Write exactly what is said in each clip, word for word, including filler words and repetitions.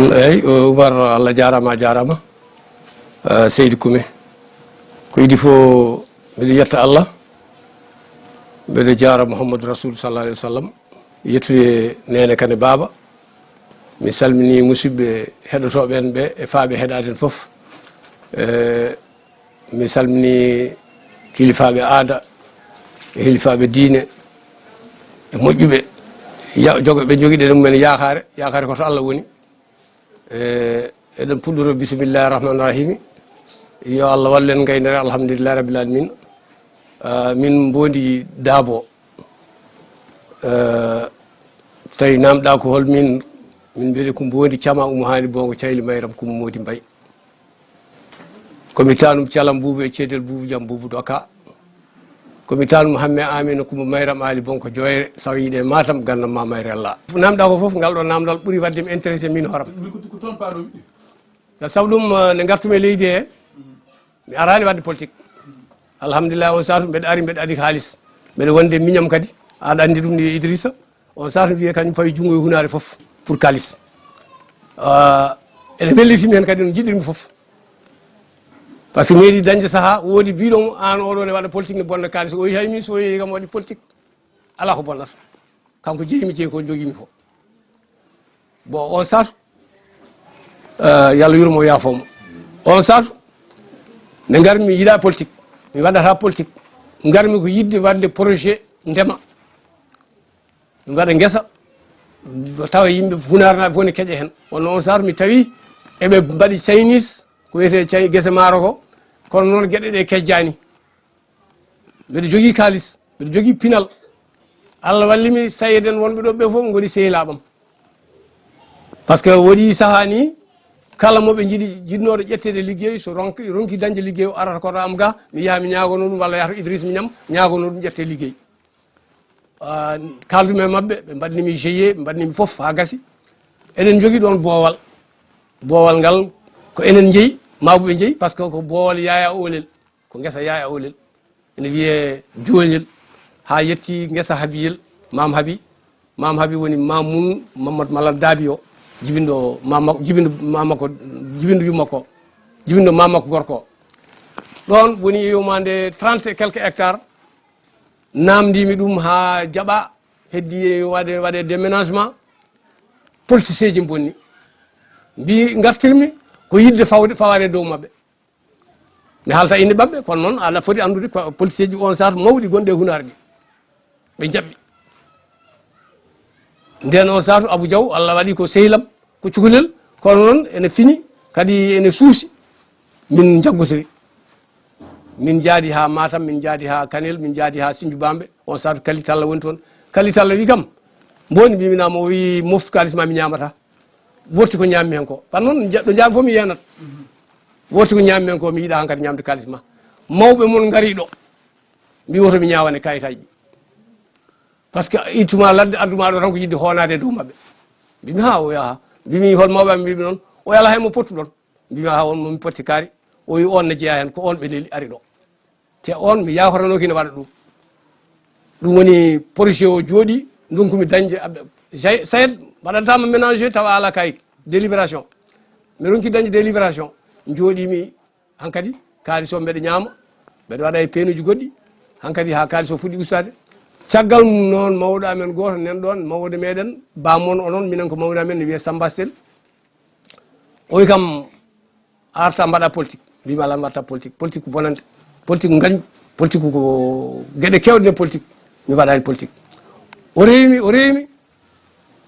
Eyyi, Oumar, Allah jarama, a jarama. Eh, seydi Kume. Ko idi fof, mbiɗo yetta Allah. Mbiɗo jara Mouhamadou Rasoul sallah alih wa sallam. Yettude nene kane baaba. Mi salmini musidɓe heɗotoɓe en ɓe e faaɓe heɗaden fof. Eh, mi salmini kilifaaɓe aada, e kilifaaɓe diine, e moƴƴuɓe, ya-, jogo-, ɓe jogiɗen e mumen yaakaare, yaakaare ko to Allah woni. E, eɗen puɗɗoro bisimillahi rahmani rahimi. Yo Allah wallu en, gaynere, alhamdulillahi rabbil alamin. Ah, min Mbondi Dabo. Eh, tawi namɗa ko hol min, min mbiyete ko Mbondi Cama Umu Hani Bongo Cayli Mayram Kumba Modi Mbay. Ko mi tanum Calam Buubu e Ceedel Buubu Jam Buubu Doka. Ko mi tanum Hamme Amina Kumba Mayram Ali Bonko Joyre, sawo yiɗe Matam, gandam ma Mayre Allah. Namɗa ko fof, ngal ɗo namdal ɓuri wadde mi intéressé min hooram. Min ko, ko toon paɗomi. Ngal sabu ɗum, eh, nde ngartumi e leydi he, mi arani wadde politique. Alhamdulillah, on saatu mbeɗa ari, mbeɗa adi haalis. Mbeɗa wonde miñam kadi, aɗa andi ɗum ni Idrissa. On saatu wiye kañum fawi junngo e hunaare fof pour kaalis. Ah, ene wellitimi hen kadi no jiɗirmi fof. Par ce que mi yiɗi dañde saha, woodi biɗo mo an oɗo ne waɗa politique ne bonna kaalis. O wi hay min so yeeyi kam waɗi politique, ala ko bonnata. Kanko jeeyimi jeeyi ko jogimi ko. Bon, on saatu, eh, yo Allah yurmo, yaafo mo. On saatu, nde ngarmi, mi yiɗa politique, mi waɗata politique. Ngarmi ko yiɗde waɗde projet ndema. Mi waɗa ngesa, tawa yimɓe hunarnaaɓe fof ne keƴa hen. Kono on saatu mi tawi eɓe mbaɗi Chinese, ko wiyetee Chi-, gese maaro ko, kono noon geɗe ɗe kejjani. Mbeɗa jogii kaalis, mbeɗa jogii pinal. Allah walli mi, sayeden wonɓe ɗo ɓe fof ngoni sehilaaɓam. Par ce que woɗi sahaa ni, kala mo ɓe jiɗi, jiɗnooɗo ƴetteede liggey, so ronki, ronki dañde liggey, o arata koto am ga, mi yaha mi ñaagono ɗum, walla yaha to Idriss Mignam, ñaagono ɗum ƴette liggey. Ah, kaldumi e maɓɓe, ɓe mbaɗnimi G I E, ɓe mbaɗnimi fof haa gasi. Eɗen njogii ɗoon boowal. Boowal ngal ko enen njeyi, mawɓe ɓe njeyi, par ce que ko boowal Yaya Oolel. Ko ngesa Yaya Oolel. Ene wiyee Jooñel. Haa yetti ngesa Habiyel, Maam Habi. Maam Habi woni Mamoun Mamadou Malal Daabi o, jibinɗo maam makko, jibinɗo maam makko, jibinɗo yumma ko, jibinɗo maam makko gorko o. Ɗoon woni yumande trente et quelques hectares. Naamndiimi ɗum haa jaɓa, heddi e waɗe, waɗe déménagement, politicienji mbonni. Mbi ngartirmi ko yiɗde fawde, fawaade e dow maɓɓe. Mi haalta innde maɓɓe, kono noon aɗa foti anndude ko politicienji on saatu mawɗi gonɗi e hunaare ɗi. Ɓe njaɓɓi. Nden on saatu Abou Diaw, Allah waɗi ko sehilam, ko cukalel, kono noon ene fini, kadi ene suusi, min njaggotiri. Min njaadi haa Matam, min njaadi haa Kanel, min njaadi haa Sinju Bambe. On saatu Kali Talla woni toon. Kali Talla wi kam, mboni mbimi na mo wi moftu kaalis ma mi ñaamata. Wonti ko ñaammi hen ko. Par noon, nja-, ɗo njaami fof mi yeenat. Wonti ko ñaammi hen ko, mi yiɗa hankadi ñaamde kaalis ma. Mawɓe mon ngari ɗo. Mbi woto mi ñaawane kayitaaji ɗi. Par ce que ittuma ladde, adduma ɗo tan ko yiɗde hoonaade e dow maɓɓe. Mbimi ha o yaha. Mbimi hol mawɓe am, mbimi noon, o yala hay mo pottuɗon. Mbimi ha on mo mi potti kaari. O wi on ne jeeya hen, ko on ɓe neli ari ɗo. Te on mi yakoranoki ne waɗa ɗum. Ɗum woni projet o jooɗi, ndonkumi dañde, aɓe-, jay-, sayed mbaɗantama ménage tawa ala kayit, délibération. Mi ronki dañde délibération, jooɗimi hankadi, kaalis o mbeɗa ñaama, mbeɗa waɗa e peenuji goɗɗi, hankadi ha kaalis o fuɗɗi ustade. Caggal mum noon, mawɗo amen gooto nan ɗoon, mawɗo meɗen, bamon onon, minen ko mawɗo amen, ne wiyee Samba Sel. O wi kam, "A arta mbaɗa politique." Mbimi, "Alaa, mi waɗata politique. Politique ko bonande. Politique ko ngañgu. Politique ko geɗe keewɗe nder politique. Mi waɗaani politique." O rewmi, o rewmi.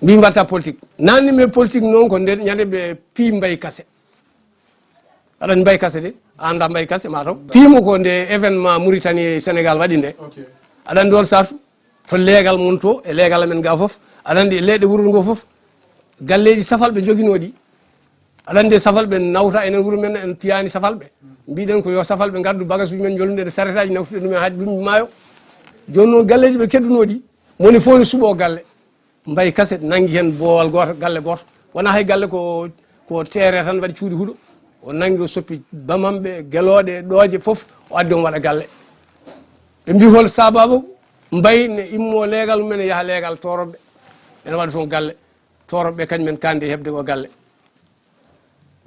Mbimi, "Mi waɗata politique." Nanni mi politique noon ko nder ñande ɓe pii Mbaye Kassé. Aɗa anndi Mbaye Kassé de? A anndaa Mbaye Kassé, ma taw. Piimo ko nde événement Mauritanie e Sénégal waɗi nde. Ok. Aɗa anndi on saatu? To leegal mon to, e leegal amen ga fof, aɗa anndi e leyɗe wuro ngo fof, galleeji safalɓe njoginooɗi. Aɗa anndi e safalɓe nawta enen wuro men, en piyaani safalɓe. Mbiɗen ko yo safalɓe ngaddu bagasuuji men, njolluɗen e saretaaji, nawtuɗen ɗum e haade ɗum maayo. Jooni noon galleeji ɓe keddunooɗi, moni fof ne suɓoo galle. Mbaye Kassé nanngi heen boowal gooto, galle gooto. Wonaa hay galle ko, ko teere tan waɗi cuuɗi huɗo. O nanngi, o soppi bamamɓe, gelooɗe, ɗooje fof, o addi omo waɗa galle. Ɓe mbi hol sababu? Mbaye ne immo leegal mum, ene yaha leegal Tooroɓɓe. Ene waɗa toon galle. Tooroɓɓe kañum en kandi e heɓde ko galle.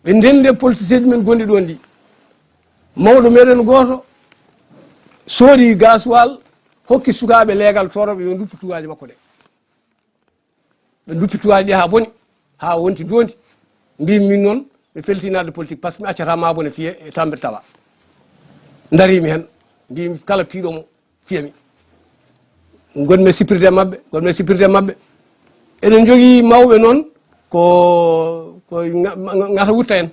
Ɓe ndenndi e politiseeji men gonɗi ɗoon ɗi. Mawɗo meɗen gooto soodi gasoil, hokki sukaaɓe leegal tooroɓe yo nduppu tugaaje makko ɗe. Ɓe nduppi tugaaje ɗe haa boni, haa wonti ndoondi. Mbiimi min noon, mi feltii naatde politique, par ce que mi accataa maa bone fiye e tammbere tawa. Ndariimi heen, mbiimi kala piiɗo mo, fiya mi. Ngonmi e sippirde maɓɓe, ngonmi e sippirde maɓɓe. Eɗen njogii mawɓe noon, ko, ko nga-, nga-, ngata wutta en.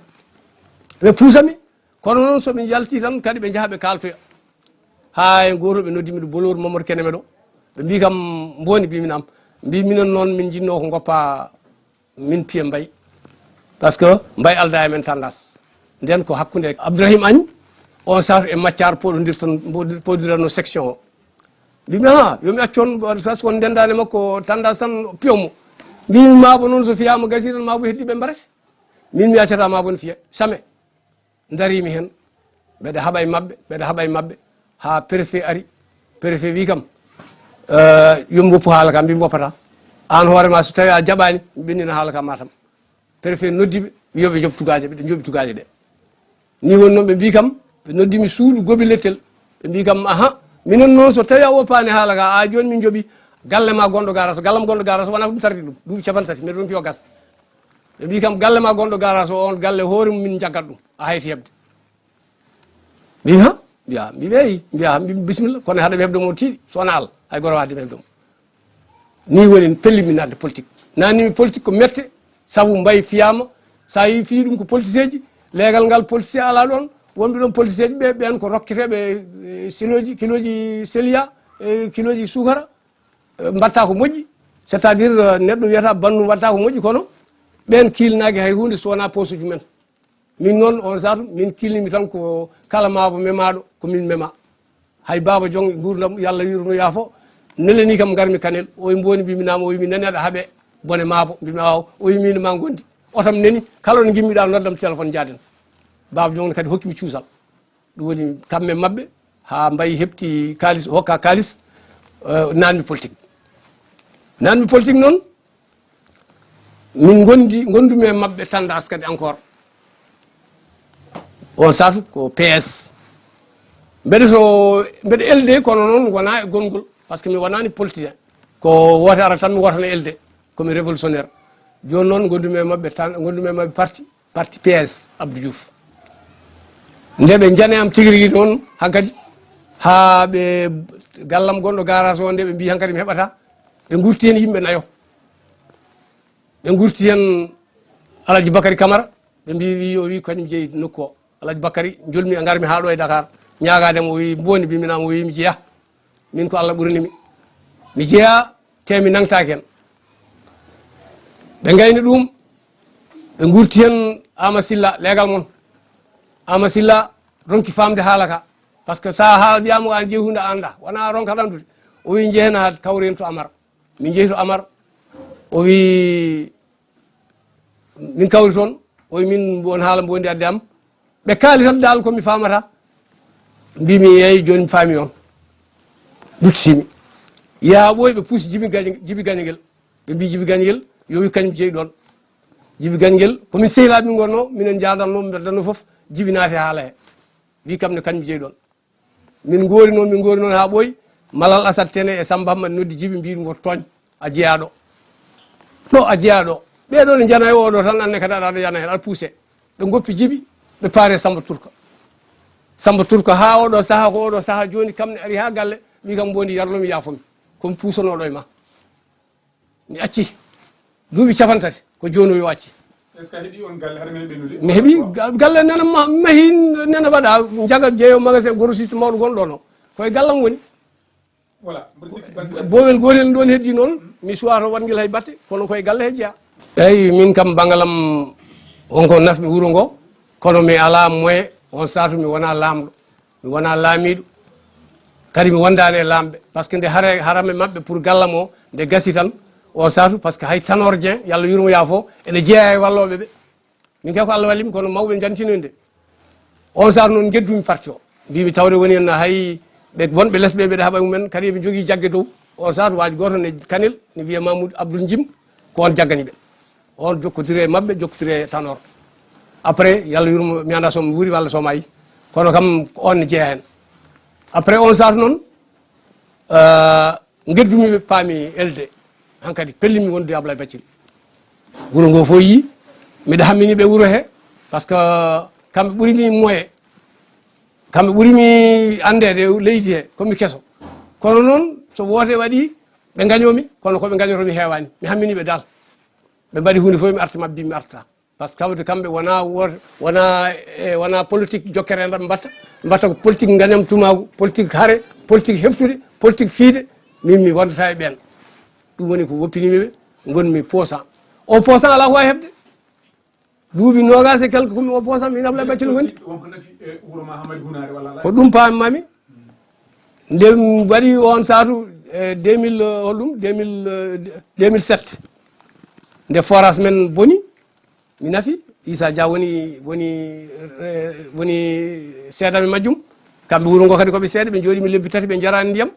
Ɓe puusa mi, kono noon so ɓe njaltii tan, kadi ɓe njaha ɓe kaaltoya. Haa en gooto ɓe noddi mi ɗo Boloor Momar Keneme ɗo. Ɓe mbii kam, mbooni, mbii mi naam. Mbii minen noon, min njinnoo ko ngoppa min piya Mbay. Par ce que Mbay aldaa e men tandas. Nden ko hakkunde Abdourahim Agne, on saato e Maccar poɗondirton, poɗondirano section o. Mbii mi, ha, yo mi accu on, par ce que on ndendaani makko tandas tan piyon mo. Mbii mi, maa bo noon so fiyaama gasii tan, maa bo heddi ɓe mbarete. Min mi accata maa bo no fiya. Same. Ndariimi heen, mbeɗa haɓa e maɓɓe, mbeɗa haɓa e maɓɓe, haa préfet ari. Préfet wii kam, eh, yo mi woppu haala ka, mbii mi woppataa. Aan hoore maa, so tawii a jaɓaani, mi ɓennina haala ka Matam. Préfet noddi ɓe, yo ɓe njoɓ tugaaje, ɓe njoɓi tugaaje ɗe. Nii woni noon, ɓe mbii kam, ɓe noddi mi suudu Gobi Lettel, ɓe mbii kam, aha, minen noon, so tawii a woppaani haala ka, a jooni min njoɓi galle maa gonɗo garas, gallam gonɗo garas, wonaa ko ɗum tardi ɗum, duuɓi capanɗe tati, mbeɗa ronki yo gas. Ɓe mbii kam, galle maa gonɗo garas o, on galle hoore mum min njaggat ɗum, a hayti heɓde. Mbii, ha? Mbiya, mbii ɓe, eyi, mbiya, mbii, bisimilla, kono haɗa mi heɓde mo tiiɗi, so wonaa Allah, hay gooto waawaa mi heɓde mo. Nii woni pelli mi naatde politique. Naatni mi politique ko mette, sabu Mbay fiyaama, so a yii fii ɗum ko politiseeji, leegal ngal politisee alaa ɗoon, wonɓe ɗoon politiseeji ɓe, ɓeen ko rokketeeɓe, eh, silooji, kilooji seliya, eh, kilooji suukara, eh, mbaɗta ko moƴƴi, c'est-à-dire, eh, neɗɗo wiyata banndum waɗta ko moƴƴi, kono ɓeen kiilnaaki hay huunde so wonaa posuji men. Min noon, on saatu, min kiilnimi tan ko kala maabo memaaɗo, ko min mema. Hay Baaba Joŋ, nguurndam, yo Allah yurmo yaafo, nelanii kam, ngarmi Kanel. O wi mbooni, mbiimi naam, o wi mi nani aɗa haɓe bone maabo, mbiimi awa, o wi min ma ngondi. Otam neni, kala ɗo ngimmiɗaa, noddam téléphone, njaaden. Baaba Joŋ ne kadi hokki mi cuusal. Ɗum woni kamme maɓɓe, haa Mbay heɓti kaalis, hokka kaalis, eh, naatmi politique. Naatmi politique noon, min ngondi, ngondumi e maɓɓe tandas kadi encore. On saatu ko P S. Mbeɗa so, mbeɗa L D kono noon wonaa e gongol, par ce que mi wonaani politicien. Ko woote ara tan mi wootana L D, ko mi révolutionnaire. Jooni noon ngondumi e maɓɓe tan, ngondumi e maɓɓe parti. Parti P S, Abdou Diouf. Nde ɓe njani am tigi rigi noon hankadi, haa ɓe gallam gonɗo garage o, nde ɓe mbii hankadi mi heɓata, ɓe ngurti heen yimɓe nayo. Ɓe ngurti heen Alhaji Bakary Camara, ɓe mbii, wi, o wi kañum jeyi nokku o. Alhaji Bakary, njolmi e ngarmi haa ɗo e Dakar, ñaagaade mo, o wi, mbooni, mbii mi naam, o wi mi jeyaa. Min ko Allah ɓurani mi. Mi jeyaa, te mi nangtaaki heen. Ɓe ngayni ɗum, ɓe ngurti heen Ama Silla, leegal mon. Ama Silla ronki faamde haala ka. Par ce que so a haala wiyaama ko an jeyi huunde a anndaa, wonaa a ronkat anndude. O wi njehen haa kawren to Amar. Min njehi to Amar. O wi min kawri toon. O wi min won haala mbo wondi adde am. Ɓe kaali tan dal ko mi faamata. Mbimi, "Eey, jooni mi faami on." Luttitiimi. Yaa ɓooy ɓe puusi Jibi Gañ-, Jibi Gañgel. Ɓe mbii Jibi Gañgel, yo wi kañum jeyi ɗoon. Jibi Gañgel, ko min sehilaaɓe min ngonnoo, minen njaadanoo, min mbeddatnoo fof, Jibi naati haala he. Wii kam ne kañum jeyi ɗoon. Min ngoori noon, min ngoori noon haa ɓooyi. Malal Asad Tene e Samba Hammat noddi Jibi, mbii ɗum, "Woto tooñ, a jeyaa ɗo. Ɗo a jeyaa ɗo. Ɓee ɗoo ne njana e oo ɗoo tan, aan ne kadi aɗa, aɗa yana heen, aɗa puuse." Ɓe ngoppi Jibi, ɓe paari e Samba Turka. Samba Turka haa oo ɗoo sahaa, ko oo ɗoo sahaa jooni, kam ne ari haa galle, wii kam, "Mbondi, yarlo mi, yaafo mi. Ko mi puusanooɗo e ma." Mi acci. Duuɓi capanɗe tati, ko jooni o yo acci. Est-ce que a heɓi on galle hade men ɓennude? Mi heɓi ga-, galle nana ma-, mahi, nana waɗa, njaga jeeyo magasin grossiste mawɗo gonɗo ɗon o. Ko e gallam woni. Voilà, mboɗo sikki banndiraaɓe. Boowel gootel ɗon heddi noon, mi suwaa to waɗngel hay batte, kono ko e galle he jeyaa. Eyi, min kam banngalam wonko nafmi wuro ngo, kono mi alaa moyen, on saatu mi wonaa laamɗo. Mi wonaa laamiiɗo, kadi mi wondaani e laamɓe. Par ce que nde hare-, harame maɓɓe pour gallam o, nde gasi tan, on saatu, par ce que hay Tanor Dieng, yo Allah yurmo yaafo, ene jeyaa e wallooɓe ɓe. Min kay ko Allah walli mi, kono mawɓe njantino nde. On saatu noon njeddumi parti o. Mbiimi tawde woni en hay ɓe wonɓe les ɓe, ɓeɗa haɓa e mumen, kadi eɓe njogii jagge dow. On saatu waaji gooto ne Kanel, ne wiyee Mamoudou Abdoul Jim, ko on jaggani ɓe. On jokkodiri e maɓɓe, jokkodiri e Tanor. Après, Yalla yurmo, mi anndaa so mi wuuri walla so maayi. Kono kam, ko on ne jeyaa heen. Après on saatu noon, eh, ngeddumi ɓe paami elde. Hankadi, pellimi wonde Ablaye Baccel. Wuro ngo fof yii, miɗa hammini ɓe wuro he, par ce que kamɓe ɓuri mi moye, kamɓe ɓuri mi anndeede leydi he, komi keso. Kono noon, so woote waɗi, ɓe ngañoomi, kono ko ɓe ngañoto mi heewaani. Mi hammini ɓe dal. Ɓe mbaɗi huunde fof, mi arta mabbi, mi arta. Par ce que kamɓe, kamɓe wona wor-, wona, e, wona politique jokkere enɗam mbatta. Mbatta ko politique ngañam tumaagu, politique hare, politique heftude, politique fiide. Min mi wondata e ɓeen. Ɗum woni ko woppinimi ɓe, ngonmi posan. O posan alaa ko wawi heɓde. Duuɓi noogas e quelque komi o posan, min Ablaye Baccel wonti. Wonko nafi e wuro ma Hamadi Hunaare walla alaa? Ko ɗum paamimami. Nde mi waɗi on saatu, e deux mille, eh, holɗum? Deux mille, eh, deux mille sept. Nde forage men boni, mi nafi, Issa Dia woni, woni, eh, woni seedami majjum. Kamɓe wuro ngo kadi ko ɓe seeɗa, ɓe njooɗi mi lebbi tati, ɓe njaraani ndiyam.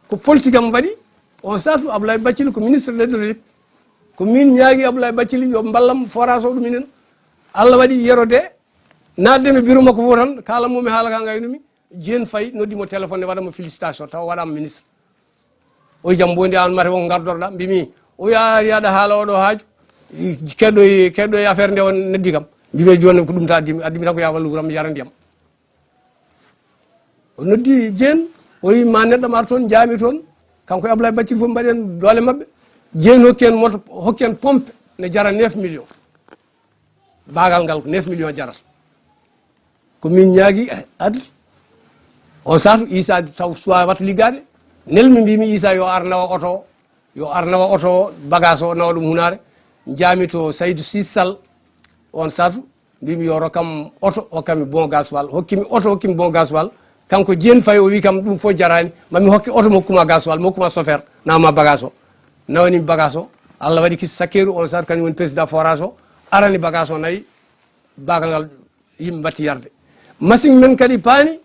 Ko politique am waɗi, on saatu Ablaye Baccel ko ministre de l'hydraulique. Ko min ñaagi Ablaye Baccel yo mballam forage o ɗum inen. Allah waɗi Yero de, naatde mi bureau makko fof tan, kaalanmo mi haala ka ngaynumi. Jeen Fay noddi mo téléphone, ne waɗa mo félicitation, tawa waɗama ministre. O wi, "Jam mbondi an mate won gardorɗa?" Mbimi, o wi, "A ari aɗa haala oɗo haaju, keɗɗo e, keɗɗo e affaire nde on noddi kam." Mbimi, "Joni ko ɗum ta addimi, addimi tan ko ya wallu wuram, mi yara ndiyam." O noddi Jeen, o wi, "Ma neɗɗo mar toon, njaami toon, kanko e Ablaye Baccel fof mbaɗen doole maɓɓe." Jeen hokki en moto, hokki en pompe, ne jara neuf millions. Baagal ngal ko neuf millions jarata. Ko min ñaagi, eh, addi. On saatu Issa taw suwawata liggaade. Nelmi mbimi Issa yo ar nawa oto o. Yo ar nawa oto o, bagage o nawa ɗum Hunaare. Njaami to Saydou Sy Sall. On saatu mbimi yo rokkam oto, hokkami bon gasoil. Hokkimi oto, hokkimi bon gasoil. Kanko Jeen Fay o wi kam ɗum fof jaraani. Mami hokke oto mo hokkuma gasoil, mo hokkuma chauffeur, nawma bagage o. Nawani bagage o. Allah waɗi Kis Sakkeeru, on saatu kañum woni président forage o. Arani bagage o nayi. Baagal ngal yimɓe mbatti yarde. Machine men kadi paani,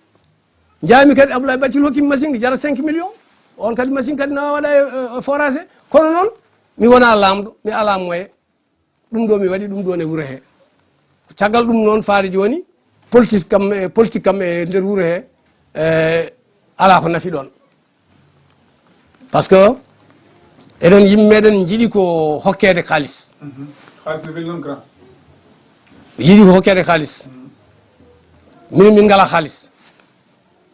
njaami kadi Abdoulaye Bathily hokki mi machine ɗi jara cinq millions. On kadi machine kadi nawa waɗa e, e, e forage. Kono noon, mi wona laamɗo, mi alaa moyen. Ɗum ɗo mi waɗi ɗum ɗo ne wuro he. Caggal ɗum noon faade jooni, politique kam e, politique kam e nder wuro he, e, alaa ko nafi ɗoon. Par ce que eɗen, yimɓe meɗen njiɗi ko hokkeede kaalis. Mhm. Xaalis ne weli noon, grand. Yiɗi ko hokkeede kaalis. Mhm. Minen min ngalaa kaalis.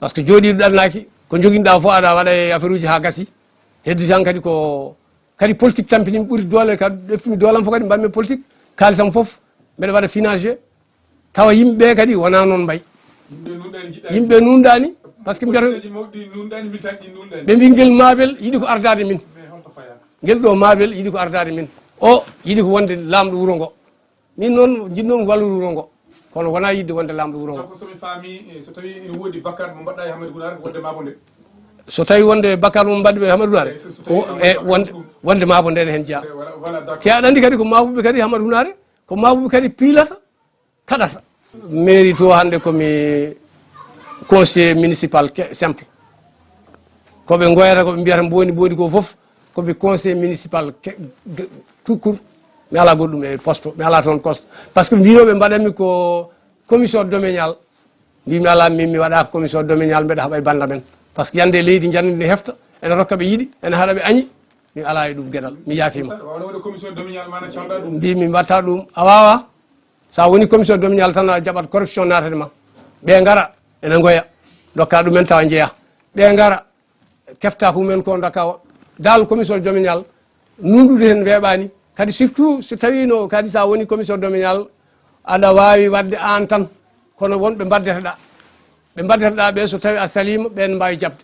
Par ce que jooɗiiɗo ɗannaaki, ko njoginɗaa fof aɗa waɗa e affaire uji haa gasi. Heddi tan kadi ko, kadi politique tampini mi ɓuri doole, kadi ƴeftumi doolam fof kadi mbaɗmi politique. Kaalisam fof mbeɗa waɗa financé. Tawa yimɓe ɓe kadi wona noon mbayi. Yimɓe nunɗaani, njiɗaani. Yimɓe nunɗaani, par ce que mbiyata politicien ji mawɗi nunɗaani, militant ɗi nunɗaani. Ɓe mbi ngel maabel yiɗi ko ardaade min. Mais holto fayaa? Ngel ɗo maabel yiɗi ko ardaade min. O yiɗi ko wonde laamɗo wuro ngo. Min noon njiɗnoomi wallude wuro ngo. Kono wona yiɗde wonde laamɗo wuro ngo. Donc, so mi faami, eh, so tawi ina woodi bakkaat mo mbaɗɗa e Hamadi Hunaare, ko wonde maabo nde. So tawi wonde bakkaat mo mbaɗmi e Hamadi Hunaare, eh, so, so tawi ko, ina woodi e, bakkaat wonde, ɗum. Wonde maabo nde ne heen jeyaa. Eh, voilà, voilà, d'accord. Te aɗa anndi kadi ko maabuɓe kadi Hamadi Hunaare, ko maabuɓe kadi piilata, kaɗata. Mairie to hannde ko mi conseiller municipal ke-, simple. Ko ɓe ngoyata, ko ɓe mbiyata mboni mboni ko fof, ko mi conseiller municipal ke-, ge-, tout court. Mi alaa goɗɗum e poste, mi alaa toon poste. Par ce que mbinooɓe mbaɗanmi ko commission domaniale. Mbimi alaa, min mi waɗaaka commission domaniale, mbeɗa haɓa e bannda men. Par ce que yande leydi njandi ne hefta, ene rokka ɓe yiɗi, ene haɗa ɓe añi. Mi alaa e ɗum geɗal, mi yaafiima. Wawno waɗa commission domaniale, maana cawɗa ɗum? Mbimi mbatta ɗum, a waawaa. So a woni commission domaniale tan, a jaɓat corruption naatade ma. Ɓe ngara, ene ngoya, ndokka ɗumen tawa njeya. Ɓe ngara, kefta ko mumen ko ndokka o. Dal commission domaniale, nunɗude heen weeɓaani. Kadi surtout so tawiino kadi so a woni commission domaniale, aɗa waawi waɗde aan tan, kono won ɓe mbaddata ɗa. Ɓe mbaddata ɗa ɓe so tawi a saliima, ɓeen mbaawi jaɓde.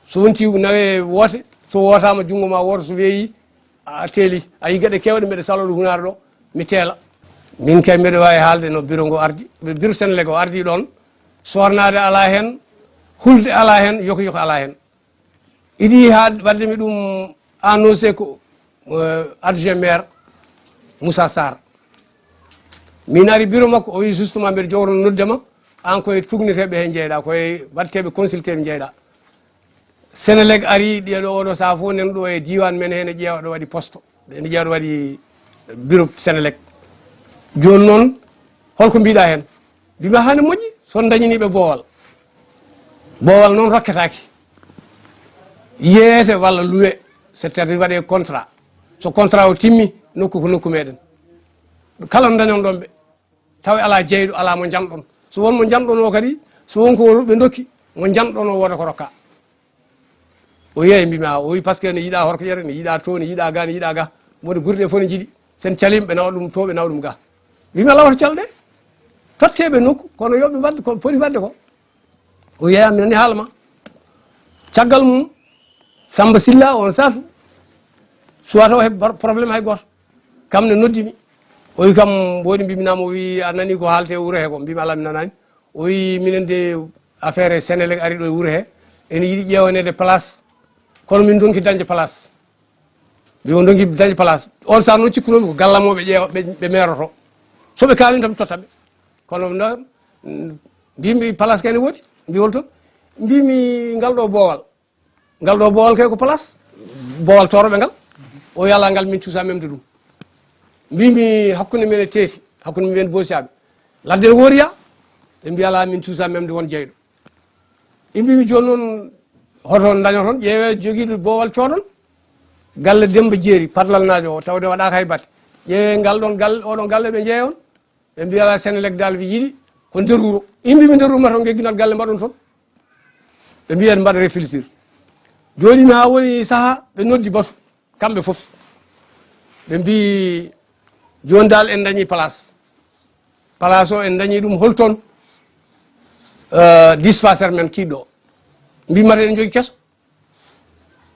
So wonti nawe woote, so wootaama junngo ma wooto, so weeyi, a teeli. A yi geɗe keewɗe mbeɗa salo ɗo Hunaare ɗo, mi teela. Min kay mbeɗa waawi haalde no bureau ngo ardi, bureau Senelec o ardi ɗoon, soornaade alaa heen, hulde alaa heen, yoko yoko alaa heen. Idi haa waɗde mi ɗum annoncé ko, eh, adjoint maire Moussa Sarr. Min ari bureau makko, o wi justement mbeɗa jogorno nodde ma, aan koye tugneteeɓe he njeyɗa, koye waɗteeɓe consulté ɓe njeyɗa. Senelec ari, ɗiya ɗo, oɗo saha fof, nen ɗo e diiwaan men heen, ene ƴeewa ɗo waɗi poste, ene ƴeewa ɗo waɗi bureau Senelec. Jooni noon, Holko mbiɗa heen? Mbima hande moƴƴi, so dañani ɓe boowal. Boowal noon rokketaake. Yeeyete walla luwe, c'est-à-dire waɗe contrat. So contrat o timmi, nokku ko nokku meɗen. Kala dañon ɗon ɓe, tawi ala jeyɗo, ala mo janɗon. So won mo janɗon o kadi, so won ko ɓe dokki, mo janɗon o wooda ko rokka. O yeeyi mbimi, a, o wi, parce que ne yiɗa horko yere, ne yiɗa to, ne yiɗa ga, ne yiɗa ga. Woni gurɗe fof ne jiɗi. Sen calima ɓe nawa ɗum to, ɓe nawa ɗum ga. Mbimi, ala wata calɗe. Totte ɓe nokku, kono yoɓe mbaɗ ko foti waɗde ko. O yeeya, mi nani haala ma. Caggal mum, Samba Silla on saafu suwata o heɓ bar-, problème hay goto. Kam ne noddi mi. O wi kam, mboɗi mbimi nam, o wi, a nani ko haalte e wuro he ko? Mbimi, ala, mi nanani. O wi, minen de affaire Senelec ari ɗo e wuro he. Ene yiɗi ƴeewanede place. Kono min donki dañde place. Mbi on donki dañde place. On saaha noon cikkunomi ko gallamoɓe ƴeewa, ɓe, ɓe meroto. So ɓe kaalima tan mi totta ɓe. Kono no, mm, mbimi place kene woodi, mbi hol toon? Mbimi ngal ɗo boowal. Ngal ɗo boowal kay ko place. Boowal toroɓe ngal. O wi ala ngal min cuusa memde ɗum. Mbimi hakkunde men e teeti, hakkunde men e Boosiyaɓe. Ladde ne wooriya, ɓe mbi ala min cuusa memde won jeyɗo. Ɓe mbimi jooni noon hoto dañoton, ƴeewe jogiiɗo boowal coodon. Galle Demba Jeeri, Padlalnaajo o, tawde waɗaaka hay batte. Ƴeewe ngal ɗon galle, oɗon galle ɓe jeeya on. Ɓe mbi ala Senelec dal wi yiɗi ko nder wuro. Ɓe mbimi nder wuro ma toon gegginal galle mbaɗon toon. Ɓe mbi en mbaɗa réfléchir. Jooɗimi haa woni saha ɓe noddi batu. Kamɓe fof. Ɓe mbi jooni dal en dañi place. Place o en dañi ɗum hol toon? Euh, dispensaire men kiɗɗo. Mbi mata en jogi keso.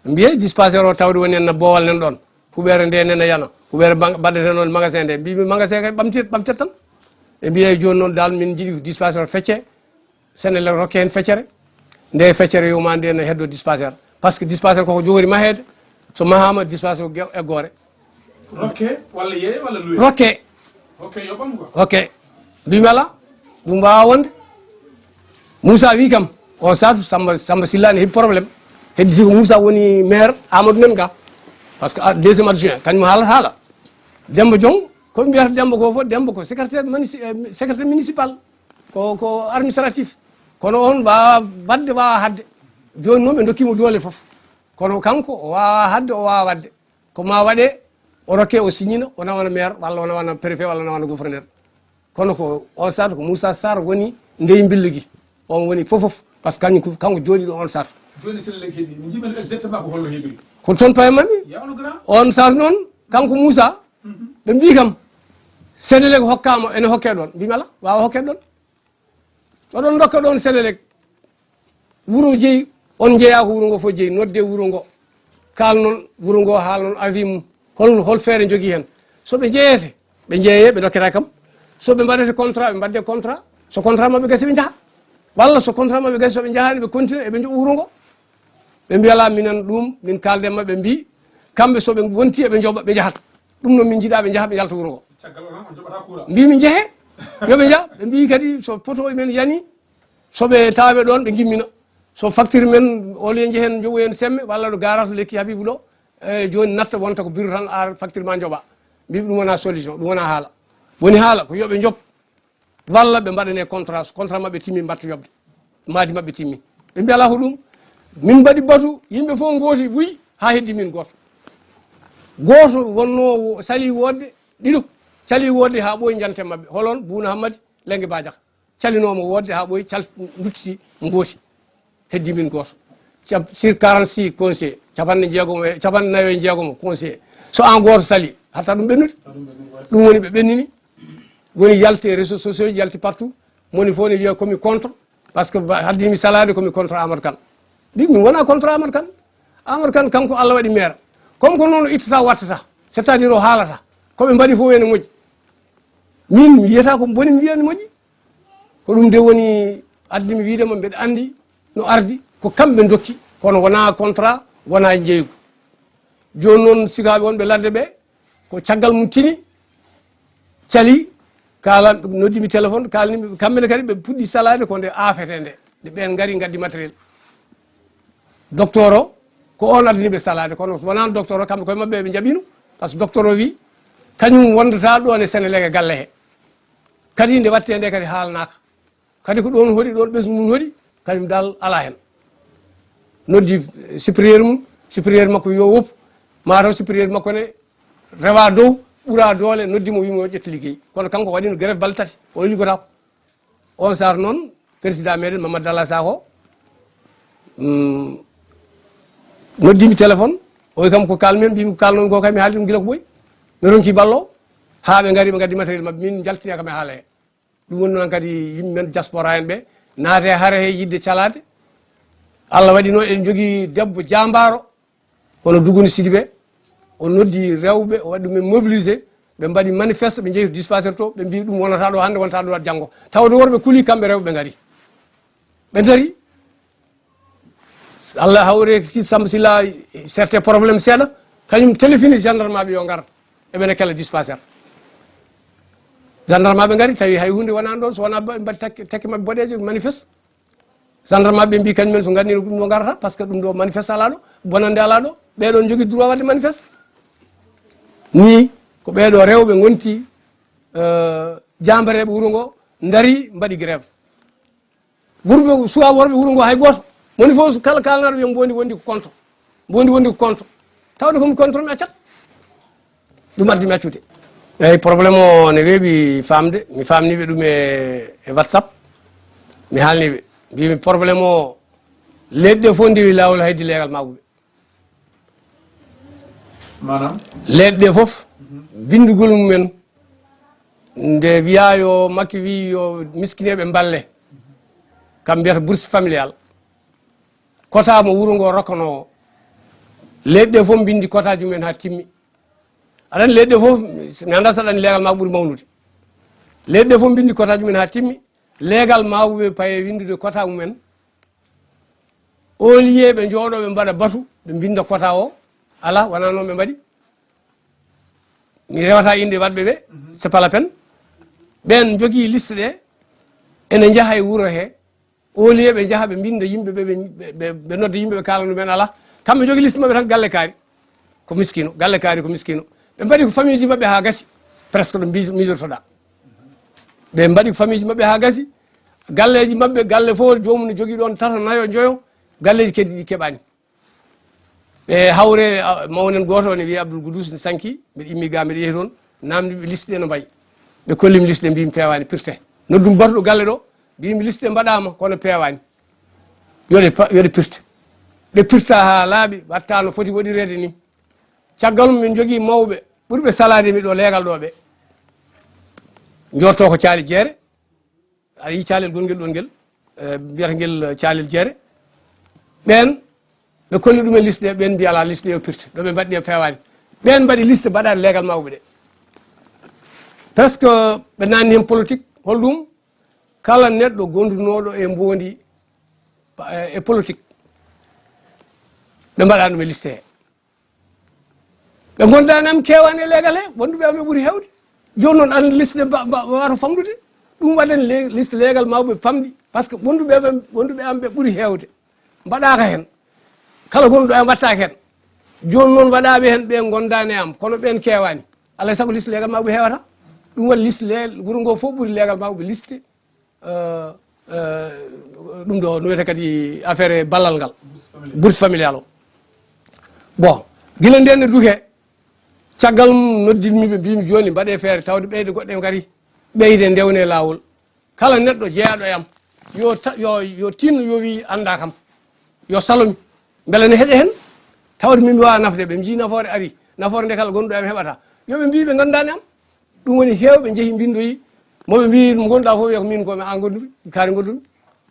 Mbiye dispensaire o tawde woni en boowal nen ɗon. Huɓeere nde nena yana. Huɓeere bang-, mbaɗeten ɗon magasin nde. Mbimi magasin kay ɓamti-, ɓamtet tan. Ɓe mbiye jooni noon dal min jiɗi dispensaire fecce. Senelec rokke heen feccere. Nde feccere yoma nde ne heddo dispensaire. Parce que dispensaire koko jogori maheede. So mahama dispensaire ge-, eggoore. Rokke walla yeeye walla luwe? Rokke. Hokke yo ɓam quoi. Hokke. Mbimi ala, ɗum wawa wonde. Moussa wi kam, on saatu Samba, Samba Silla ne heɓi problème. Hedditi ko Moussa woni maire Amadou men ga. Parce que, ah, deuxième adjoint, kañum haalata haala. Demba Jong, ko mbiyata Demba ko fof, Demba ko secrétaire mani-, eh, secrétaire municipal. Ko, ko administratif. Kono on wawa wadde, wawa hadde. Joni noon ɓe dokkimo doole fof. Kono kanko o wawa hadde, o wawa wadde. Ko ma waɗe, o rokke, o signina, o nawana maire, walla o nawana préfet, walla o nawana gouverneur. Kono ko on saatu ko Moussa Sarr woni ndey mbillugi. On woni fof fof. Parce que kañum ko, kanko jooɗiɗo on saatu. Joni Senelec heɓi, mi jiiɓan exactement ko holno heɓiri. Ko toon paye mami. Ya on grand. On saatu noon, kanko Moussa, mhm, ɓe mbi kam, Senelec hokkama, ene hokke ɗon. Mbimi ala, wawa hokke ɗon. Oɗon dokka ɗon Senelec. Wuro jeyi, on jeeya ko wuro ngo fof jeyi. Nodde wuro ngo. Kal noon wuro ngo, haal noon avis mum. Hol, hol feere jogii heen? So ɓe jeeyete, ɓe jeeye, ɓe dokketa kam. So ɓe mbaɗete contrat, ɓe mbaɗde contrat. So contrat maɓɓe gasi, ɓe njaha. Walla so contrat maɓɓe gasi, so ɓe njahaani, ɓe continue, eɓe njoɓa wuro ngo. Ɓe mbiya, "Alaa, minen ɗum, min kaalde maɓɓe, mbi, kamɓe so ɓe wonti eɓe njoɓa, ɓe njahata. Ɗum noon min njiɗaa ɓe njaha, ɓe yalta wuro ngo." Caggal o noon, on njoɓata courant. Mbi, "Min njehe, yo ɓe njah." Ɓe mbi kadi, "So poto men yani, so ɓe tawa ɓe ɗoon, ɓe ngimmina. So facture men, ole njehen, njoɓoyen semme, walla ɗo garage lekki Habibou ɗo, e jooni natta wonta ko bureau tan, ar facture ma njoɓa." Mbi, "Ɗum wona solution, ɗum wona haala. Woni haala ko yo ɓe njoɓ." Walla ɓe mbaɗane contrat, so contrat maɓɓe timmi, mbatta yoɓde. Maadi maɓɓe timmi. Ɓe mbi, "Alaa ko ɗum. Min mbaɗi batu, yimɓe fof ngooti, wuy, haa heddi min gooto. Gooto wonnoo wo-, sali woodde, ɗiɗo, sali woodde haa ɓooyi, njanten maɓɓe. Holon? Buuna Hammadi, Lenge Badiaka. Calinooma woodde haa ɓooyi, cal-, luttiti, ngooti. Heddi min gooto. Cap-, sur quarante-six conseillers, capanɗe jeegom e, capanɗe nayo e jeegom conseillers. So aan gooto sali, hatta ɗum ɓennude. Ɗum woni ɓe ɓennini. Woni yalte réseaux sociaux ji, yalte partout. Moni fof ne wiya ko mi contre. Parce que ba-, haddimi salaade ko mi contre Amadou Kane. Mbi, min wona contre Amadou Kane. Amadou Kane kanko Allah waɗi maire. Comme ko noon o ittata wattata. C'est-à-dire o haalata. Ko ɓe mbaɗi fof ene moƴƴi. Min mi yiyata ko boni mi wiya ne moƴƴi. Ko ɗum de woni addi mi wiide ma mbeɗa anndi no ardi, ko kamɓe ndokki, kono wona contrat, wona njeeygu. Jooni noon sukaaɓe wonɓe ladde ɓe, ko caggal mum tini, cali, kaala, noddimi téléphone, kaalnimi, kamɓe ne kadi ɓe puɗɗi salaade ko nde aafete nde, nde ɓeen ngari ngaddi matériel. Docteur o, ko on addani ɓe salaade, kono wonaa docteur o, kamɓe koye maɓɓe ɓe njaɓino, par ce que docteur o wi, kañum wondata ɗo ne Senelec e galle he. Kadi nde watte nde kadi haalnaaka. Kadi ko ɗoon hoɗi, ɗoon ɓesngu mum hoɗi, kañum dal alaa heen. Noddi supérieur mum, supérieur makko yo woppu, mataw supérieur makko ne rewa dow, ɓura doole, noddi mo, wi mo yo ƴettu liggey. Kono kanko waɗino grève balɗe tati, o liggotaako. On saatu noon, président meɗen Mamadou Dalla Sakho, mm, noddimi téléphone, o wi kam ko kalmi, mbimi ko kalnomi ko kay mi haali ɗum gila ko ɓooyi. Mi ronki ballo, haa ɓe ngari, ɓe ngaddi matériel maɓɓe, min jaltini kam e haala he. Ɗum woni noon kadi yimɓe men diaspora en ɓe naate hare he yiɗde calaade. Allah waɗi noon eɗen jogii debbo jaambaaro, kono Dugoni Sidibé, o noddi rewɓe, o waɗi ɗumen mobilisé, ɓe mbaɗi manifeste, ɓe njehi to dispensaire to, ɓe mbi ɗum wonata ɗo hannde, wonata ɗo janngo. Tawde worɓe kuli, kamɓe rewɓe ɓe ngari. Ɓe dari, Allah hawre si Samba Sylla, certains problèmes seeɗa, kañum téléphone gendarme ɓe yo ngar, eɓene kala dispensaire. Gendarme ɓe ngari, tawi hay hunde wonani ɗon, so wona ba-, mbaɗi takke, takke maɓɓe boɗeeje, manifeste. Gendarme ɓe mbi kañum en so ngannino ɗum ɗo ngarata, par ce que ɗum ɗo manifeste alaa ɗo, bonande alaa ɗo, ɓeɗon jogii droit waɗde manifeste. Ni ko ɓeɗo rewɓe ngonti, eh, jambareeɓe wuro ngo, dari mbaɗi grève. Worɓe, suwaa worɓe wuro ngo hay gooto. Moni fof so kala kaalnaaɗo wiya mbondi wondi ko contre. Mbondi wondi ko contre. Tawde ko mi contre mi accat. Ɗum addi mi accude. Eyyi, problème o ne weeɓi faamde. Mi faamniiɓe ɗum e, e WhatsApp. Mi haalniiɓe. Mbimi problème o, leɗɗe fof ndewi laawol, haydi leegal mawɓe. Maanaam? Leɗɗe fof, binndugol mumen, nde wiyaa yo Makki wii yo miskineeɓe mballe, kam mbiyata bourse familiale. Quota mo wuro ngo rokkanoo o, leɗɗe fof mbinndi quotaaji mumen haa timmi. Aɗa anndi leɗɗe fof, mi anndaa so aɗa anndi leegal mawɓe ɓuri mawnude. Leɗɗe fof mbinndi quotaaji mumen haa timmi. Leegal mawɓe paye winndude quota mumen. Au lieu ɓe njooɗo ɓe mbaɗa batu, ɓe mbinnda quota o, alaa, wonaa noon ɓe mbaɗi. Mi rewata innde waɗɓe ɓe, c'est pas la peine. Ɓeen njogii liste ɗe, ene njaha e wuro he. Au lieu ɓe njaha ɓe mbinnda yimɓe ɓe, ɓe, ɓe, ɓe nodda yimɓe ɓe kaalana ɗumen, alaa. Kamɓe njogii liste maɓɓe tan galle kaari. Ko miskino, galle kaari ko miskino. Ɓe mbaɗi ko famille ji maɓɓe haa gasi, presque ɗo mbi-, miijortoɗaa. Ɓe mbaɗi ko famille ji maɓɓe haa gasi, galleeji maɓɓe, galle fof joomum ne jogii ɗoon tato, nayo, njoyo, galleeji keddi ɗi keɓaani. Ɓe hawre, a, mawnen gooto o ne wiyee Abdoul Goudous ne sanki, mbiɗa immi ga, mbiɗa yehi toon, naamndi ɓe liste ɗe no mbayi. Ɓe kolli mi liste ɗe, mbimi peewaani, pirte. Noddum batuɗo galle ɗo, mbimi liste ɗe mbaɗaama, kono peewaani. Yo ɗe pa-, yo ɗe pirte. Ɗe pirta haa laaɓi, watta no foti waɗireede ni. Caggal mum, min njogii mawɓe ɓurɓe salaade mi ɗo leegal ɗo ɓe. Njotto ko caali jeere, aɗa yii caalel gongel ɗon ngel, eh, mbiyata ngel, eh, caalel jeere. Ɓeen, ɓe kolli ɗumen liste ɗe, ɓeen mbiya alaa, liste ɗe yo pirte, ɗo ɓe mbaɗi ɗe peewaani. Ɓeen mbaɗi liste mbaɗaani leegal mawɓe ɗe. Presque ɓe naanni heen politique, holɗum? Kala neɗɗo gondunooɗo e mboondi, eh, e politique, ɓe mbaɗaani ɗum e liste he. Ɓe ngondaani am keewaani e leegal he, wonduɓe am ɓe ɓuri heewde. Jooni noon, an liste ɗe mba-, mba-, mbaawataa famɗude. Ɗum waɗani le-, liste leegal mawɓe famɗi, par ce que wonduɓe am, wonduɓe am ɓe ɓuri heewde, mbaɗaaka heen. Kala gonɗo am waɗtaaka heen. Jooni noon, waɗaaɓe heen ɓe ngondaani e am, kono ɓeen keewaani. Alaa e sago liste leegal mawɓe heewata. Ɗum waɗi liste le-, wuro ngo fof ɓuri leegal mawɓe liste. Eh, eh, ɗum ɗo no wiyetee kadi affaire ballal ngal, bourse familiale o. Bon, gila nden ne duke, caggal mum noddinmi ɓe, mbimi jooni mbaɗe feere tawde ɓeyde goɗɗe ngari, ɓeyde ndewne laawol. Kala neɗɗo jeyaɗo e am, yo ta-, yo, yo tinno, yo wi annda kam, yo salomi, mbele ne heƴa hen, tawde min mi wawa nafde ɓe, mi jii nafoore ari, nafoore nde kala gonɗo e am heɓata, yo ɓe mbi ɓe ngandani am. Ɗum woni heewɓe njehi mbindoyi, mo ɓe mbi ɗum gonɗa fof, wiya ko min ko mi an gondumi, kaari gondumi.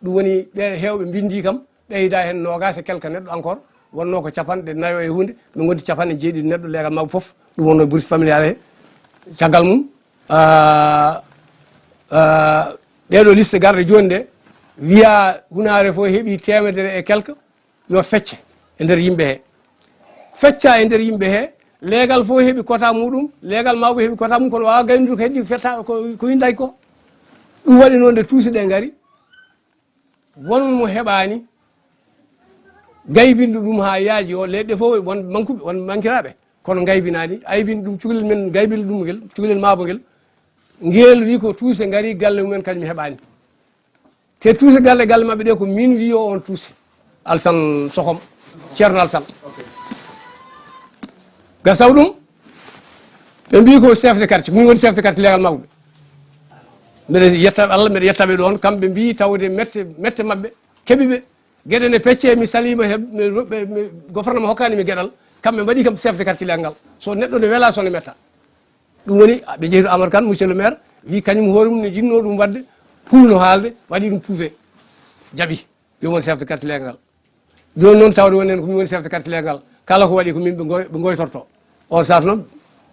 Ɗum woni ɓe heewɓe mbindi kam, ɓeyda hen nogas e quelque neɗɗo encore, wonno ko capanɗe nayo e hunde, ɓe gondi capanɗe jeeɗiɗi neɗɗo, leegal mabɓe fof, ɗum wonno bourse familiale he. Caggal mum, ah, ah, ɗeɗo liste garɗe joni ɗe, wiya hunare fof heeɓi temedere e quelque, yo fecce e nder yimɓe he. Fecca e nder yimɓe he, leegal fof heɓi quota muɗum, leegal mawɓe heɓi quota mum, kono wawa gaynude ko heddi fetta ko, ko windaki ko. Ɗum waɗi noon nde tuusi ɗe ngari, won mo heɓani gaybinɗo ɗum ha yaaji o, leɗɗe fof won mankuɓe, won mankiraɓe, kono gaybinani, aybin ɗum cukalel men, gaybinɗo ɗum ngel, cukalel mabo ngel, Ngeel wi ko tuuse ngari galle mumen, kañum heɓaani. Te tuuse galle, galle maɓɓe ɗe ko min wi yo on tuuse. Alsan Sohom, Ceerno Alsan. Gasaw ɗum, ɓe mbi ko chef de quartier, min woni chef de quartier leegal mawɓe. Mbeɗa yetta Allah, mbeɗa yettaɓe ɗon, kamɓe mbi tawde mette, mette maɓɓe, keɓi ɓe. Geɗe ne pecce, mi salima he, mi, mi, mi, gouvernement hokkani mi geɗal, kamɓe mbaɗi kam chef de quartier leegal ngal. So neɗɗo ne wela, so ne metta. Ɗum woni, ɓe jehi to Amadou Kane, monsieur le maire, wi kañum hoore mum ne jinno ɗum waɗde, pulno haalde, waɗi ɗum pouvé. Jaɓi, yo won chef de quartier leegal ngal. Joni noon tawde woni hen ko min woni chef de quartier leegal ngal. Kala ko waɗi ko min ɓe goy-, ɓe goytorto. On saatu noon,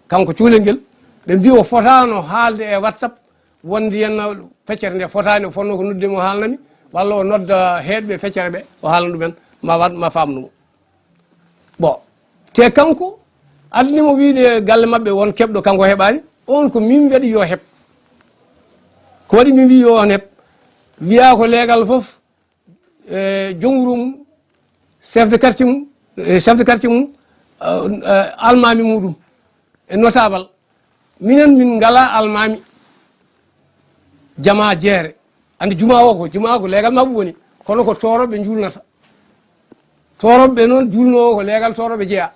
kanko cuulel ngel, ɓe mbi o fotano haalde e WhatsApp, wonde yenna feccere nde fotani, o fonno ko noddude mo haalnami, walla o nodda heedɓe feccere ɓe, o haalna ɗumen, ma waɗ, ma famnumo. Bon, te kanko, addi mo wiide galle maɓɓe won keɓɗo, kanko heɓaani, on ko min waɗi yo heɓ. Ko waɗi min wi yo on heɓ, wiya ko leegal fof, e, joom wuro mum, chef de quartier mum, e, chef de quartier mum, e, e, almaami muɗum, e notable. Minen min ngala almaami jama jeere. Andi juma o ko, juma ko leegal mawɓe woni. Kono ko tooroɓe julnata. Tooroɓe noon julno o ko leegal tooroɓe jeeya.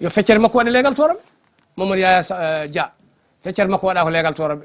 Yo feccere makko waɗe leegal tooroɓe. Mamadou Yaya Sa-, eh, Dia. Feccere makko waɗa ko leegal tooroɓe.